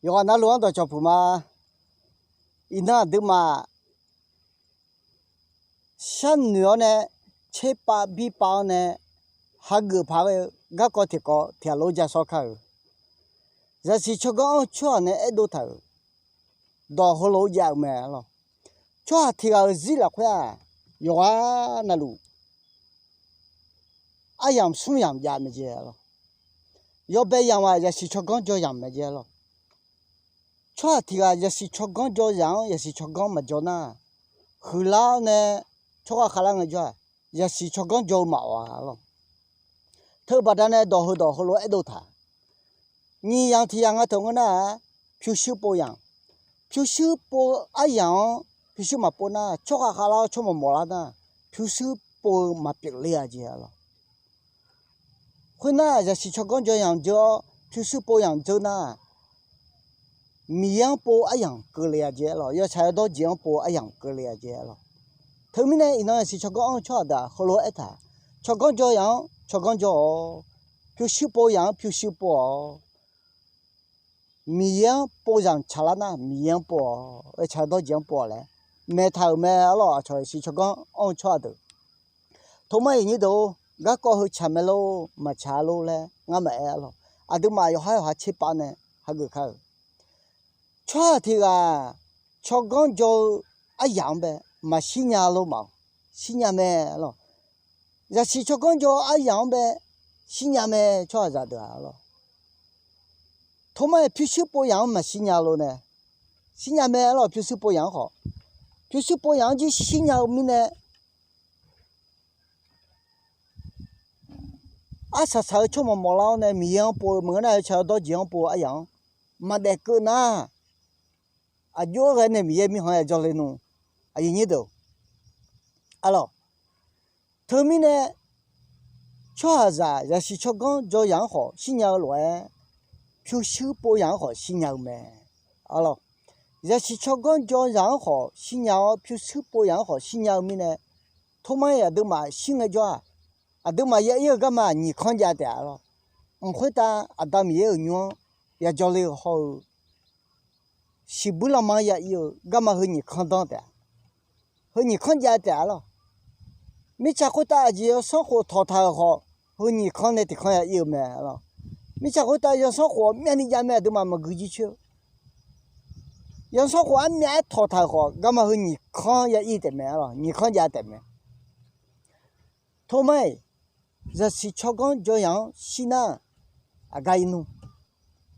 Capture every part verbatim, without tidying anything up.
Yawqghaq navluf-anr dawqcawq puq ma. Iqnan aqduimaf sharnoeq-awr nae, tserpav birpav-awr nae, hageuf paq-aer ghae-eu garkawv tiqkawv tiqghaq lof-aer ja sawr kar-euq, zaqsiq tsawrganr anr-eu tsawrhaq nae aerdov taq-euq dawq heulof-aer jav-euq mae lawq. Tsawrhaq tiq ghaq-euq zir lafkhoer-aq, yawqghaq navluf aryamq smr yamq jav mae jeq lawq. Yawbae yamq-aq, zaqsiq tsawrganr jawr yamq mae jeq lawq. Tsawrhaq tiq ghaq zaqsiq tsawrganr jawr zaq-anr zaqsiq tsawrganr maqjawr nar, huiqlar-awr nae tsawrhaq khavlar ngaejawr-aq, zaqsiq tsawrganr jawr-eu maqawq-a lawq. Teubaqda nae dawq heudawq heulof-aer aerdov taq. Nyiq yamq tiq yamq nga teu ngeur nar-aq, pyurshuir pov yamq. Pyurshuir pov-eu aryamq-anr pyurshuir maqpov nar, tsawrhaq khavlar-awr tsawrmawq mawqlar nar, pyurshuir pov-eu maqpyeuf le-a jeq lawq. Khoernar, zaqsiq tsawrganr jawr yamq dzeur-awr pyurshuir pov yamq dzeur nar, Miqyaer-anr pov-eu aryamq keuvle-a jeq lawq. Yawtsaq yawdawr jeq-anr pov-eu aryamq keuvle-a jeq lawq. Teumirnae iqnan zaqsiq tsawrganr anr-eu tsawrhaq deuq-aq heulof-aer aertaq, tsawrganr jawr yamq-anr tsawrganr jawr-awq. Pyurshuir pov yamq-anr pyurshuir pov-awq. Miqyaer-anr pov yamq tsaqlar nar, Miqyaer-anr pov-awq. Yawtsaq yawdawr jeq-anr pov-awq laer maeqtaq-euq mae arlawq. Aqcawq zaqsiq tsawrganr anr-eu tsawrhaq deuq, tomar iqnyir deuq-or, garkawv heu tsaq mae lor, maqtsaq-a lor laer ngar maqaer arlawq. Aqduimaf yawqhar yawqha tserpav nae hageuf kar-euq. Tsawrhaq tiq ghaq tsawrganr jawr-eu aryamq-anr bae maqshir nya lor ma-awq. Shir nya mae arlawq. Zaqsiq tsawrganr jawr-eu aryamq-anr bae shir nya mae tsawrhaqzaq deuq-aq arlawq. Tomar-iq pyurshuir pov yamq-anr maqshir nya lor nae, shir nya mae arlawq. Pyurshuir pov yamq-anr khawf, pyurshuir pov yamq-anr jir shir nya-eu mirnae, arsaq saq-eu tsawrmawq mawqlar-awr nae Miqyaer-anr pov-eu maqngeur nar, yawtsaq yawdawr jeq-anr pov-eu aryamq-anr maqdaef keuv nar, aqjox-aer ghae nae Miqyaer mirkhanq-anr yajawr le nmr. Aqyuif nyir deuq arlawq. Teumirnae tsawrhaqzaq zaqsiq tsawrganr jawr yamq-anr khawf shir nya-eu lof-aer, pyurshuir pov yamq-anr khawf shir nya-eu mae arlawq. Zaqsiq tsawrganr jawr yamq-anr khawf shir nya-awr, pyurshuir pov yamq-anr khawf shir nya-eu mirnae, tomar-iq aqduimaf shir ngaejawr-aq, aqduimaf ya ir-eu garma nyiq kanr jav taef-a lawq. Mq khoertav Aqda Miqyaer-euq nymr-anr yajawr le-eu hawr-eu, siqbuir lanma-anr ya ir-eu garma heu nyiq kanr danr taef-a. Heu nyiq kanr jav taef-a lawq. Mirtsaq khoertav aqjeq yawsanr khof tawqtaq-euq khawf, heu nyiq kanr nae tiq kanr ya ir-eu mae lawq. Mirtsaq khoertav yawsanr khof-awr myavni jav mae, aqduimaf maqgui jircoer-eu. Yawsanr khof armyav-aer tawqtaq-euq khawf, garma heu nyiq kanr ya ir taef mae lawq. Nyiq kanr jav taef mae. Tomar-iq zaqsiq tsawrganr jawr yamq-anr shir nar, aqgar ir nmr.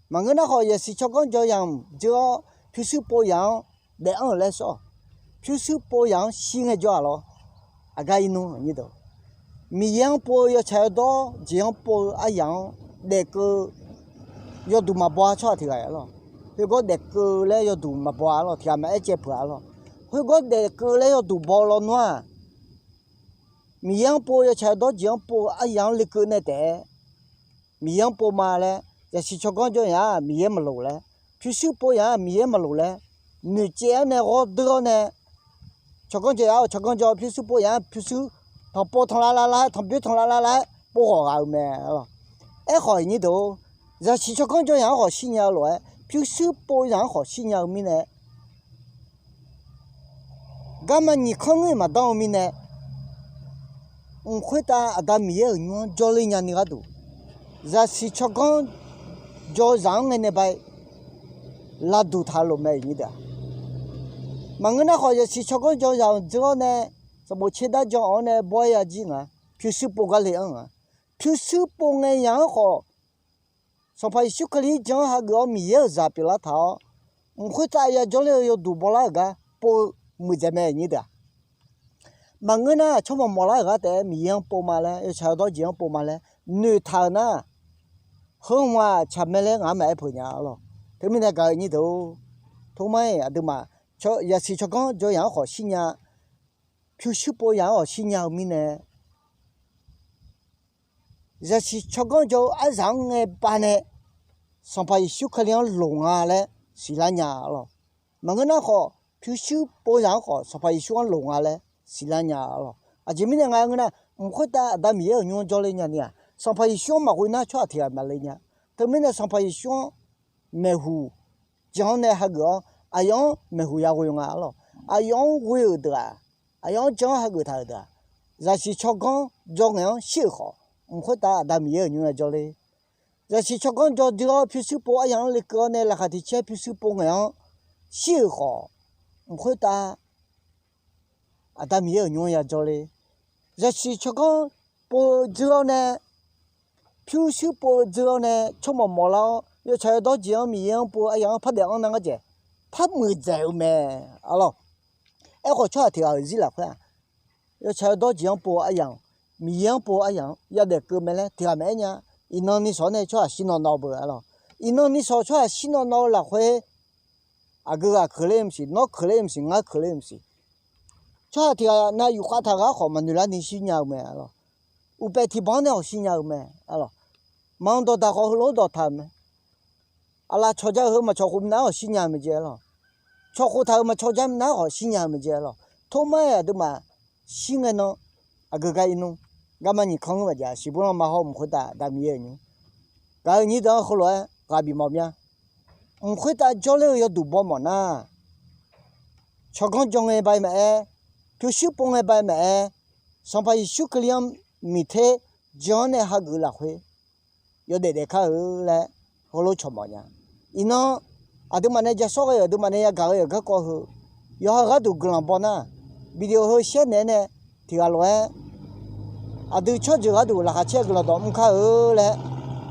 Maqngeur nar khawf, zaqsiq tsawrganr jawr yamq dzeur-awr pyurshuir pov yamq-anr daef anr-euq laer sawr-awq. Pyurshuir pov yamq-anr shir ngaejawr-aq lawr, aqgar ir nmr. Miqyaer-anr pov-eu yawtsaq yawdawr jeq-anr pov-eu aryamq-anr daefkeuv yawduq maqbaw-a tsawrhaq tiq ghaq-a lawq. Khoergawr daefkeuv laer yawduq maqbaw-a lawq. Tiq ghaq maqaer caev peuq-a lawq. Khoergawr daefkeuv laer yawduq baw lawnmr-aq, Miqyaer-anr pov-eu yawtsaq yawdawr jeq-anr pov-eu aryamq-anr lekeuv nae taef-aer, Miqyaer-anr pov ma laer, zaqsiq tsawrganr jawr yamq-aq Miqyaer maqloq laer, pyurshuir pov yamq-aq Miqyaer maqloq laer, noeqcaev-awr nae ghawrdeuv-awr nae, tsawrganr jawr yamq-aq tsawrganr jawr, pyurshuir pov yamq-aq pyurshuir, tanqpov tanqlavlav lav-aer, tanqbyoer tanqlavlav lav-aer povghawq ghaq-eu mae lawq. Aerkhawf iqnyir deuq-or, zaqsiq tsawrganr jawr yamq-anr khawf shir nya-eu lof-aer, pyurshuir pov yamq-anr khawf shir nya-eu mirnae, garma nyiq kanr ngeur-iq maqdanr-eu mirnae, mq khoertav Aqda Miqyaer-euq nymr-anr jawrler nyani gharduq, zaqsiq tsawrganr jawr zaq-anr ngae nae ba-ir lavduq taq-eu lof mae iqnyir deuq-aq. Maqngeur nar khawf, zaqsiq tsawrganr jawr zaq-anr dzeur-awr nae, sanqbof tser dar jan-awr nae bawr-aer ya jir nga. Pyurshuir pov gar le-anr nga. Pyurshuir pov ngae yamq-anr khawf, Sanqpaq Yeqsur Kali-anr jan-anr hageuf-awr Miqyaer-euq zaq pyeuflar taq-awr, mq khoertav yajawr ler-eu yawduq bawlar-euq gar pov-eu muiqdzaeq mae iqnyir deuq-aq. Maqngeur nar, tsawrmawq mawqlar-euq gar taef-aer Miqyaer-anr pov ma laer, yawtsaq yawdawr jeq-anr pov ma laer noeqtaq-euq nar, heu hmq-aq tsaq mae laer ngaq-anr maqaer peuq nya lawq. Teumirnae gaq-eu iqnyir deuq-or, tomar-iq aqduimaf, zaqsiq tsawrganr jawr yamq-anr khawf shir nya, pyurshuir pov yamq-anr khawf shir nya-eu mirnae, zaqsiq tsawrganr jawr-eu aryamq-anr ngae ba nae, Sanqpaq Yeqsur Kali-anr loq nga laer siqlar nya lawq. Maqngeur nar khawf, pyurshuir pov yamq-anr khawf Sanqpaq Yeqsur-anr loq nga laer siqlar nya lawq. Aqjeq mirnae nga ngeur nar, mq khoertav Aqda Miqyaer-euq nymr-anr jawrler nyani-aq, Sanqpaq Yeqsur-anr maqghoe nar tsawrhaq tiq ghaq maqle nya. Teumirnae Sanqpaq Yeqsur-anr maeqhu jan-anr nae hageuf-awr, aqyawf-anr maeqhu ya ghoe nga arlawq. Aqyawf-anr ghoe-euq deuq-aq, aqyawf-anr jan-anr hageuf taq-euq deuq-aq, zaqsiq tsawrganr jawr ngaeq-anr shir-euq khawf, mq khoertav Aqda Miqyaer-euq nymr-anr jawrler. Zaqsiq tsawrganr jawr dui-awr pyurshuir pov aryamq-anr lekeuv-awr nae laqkhaq tiq caer pyurshuir pov ngaeq-anr shir-euq khawf, mq khoertav Aqda Miqyaer-euq nymr-anr ya jawrler. Zaqsiq tsawrganr pov-eu dzeur-awr nae, pyurshuir pov-eu dzeur-awr nae tsawrmawq mawflar-awr, yawtsaq yawdawr jeq-anr Miqyaer-anr pov-eu aryamq-anr par daef-anr nar ngar jeq par muiqdzaeq-eu mae arlawq. Aerkhawf tsawrhaq tiq ghaq-euq zir lafkhoer-aq, yawtsaq yawdawr jeq-anr pov-eu aryamq, Miqyaer-anr pov-eu aryamq-anr yadaef keuv mae laer tiq ghaq maqaer nya. Iqnan ni shawq-anr nae tsawrhaq shir nawv nawv beu arlawq. Iqnan ni shawq tsawrhaq shir nawv nawv-eu lafkhoer, aqgeu ghaq keuq ler-eu maqsiq, nawr keuq ler-eu maqsiq, ngar keuq ler-eu maqsiq. Tsawrhaq tiq ghaq nav yufkhav taq ghaq khawf maqnoeq larni shir nya-eu mae arlawq. Uqpaef tiq banq-anr nae khawf shir nya-eu mae arlawq. Manq dawqdaq khawf heulof-aer dawqtaq-euq mae. Aqlaf cawqja-eu heu maqcawq khof minav-aer khawf shir nya-eu mae jeq arlawq. Cawq khof taq-euq maqcawq ja minav-aer khawf shir nya-eu mae jeq arlawq. Tormar-aer aqduimaf shir ngae nan, aqgeu gar ir nmr. Garma nyiq kanr-anr maqjav, siqbur lanma hawr mq khoertav Aqda Miqyaer-euq nymr, gaq-euq nyir deuq-anr heulof-aer ghaq bif mawf mya. Mq khoertav jawrler-eu yawduq baw mawf nar, tsawrganr jawr ngae ba-aer maqaer, pyurshuir pov ngae ba-aer maqaer, Sanqpaq Yeqsur Kali-anr miqter jan-anr nae hageuf-eu lafkhoer yawdaef daef kar-eu laer heulof cawq mawf nya. Iqnan aqduimaf nae ja sawr ghae-euq, aqduimaf nae yagaq ghae-euq garkawv heu, yawqha-euq gharduq guiqlanq baw nar, video heu share naeq-aer nae tiq ghaq lof-aer aqdui tsawrjeuq gharduq laqkhaq caer-eu guiqlanq dawq mr kar-eu laer,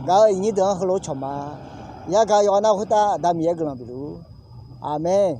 gaq-euq iqnyir deuq-anr heulof cawq ma. Yagaq yawqghaq nav khoertav Aqda Miqyaer guiqlanq bif luf-ur. Aqmeq.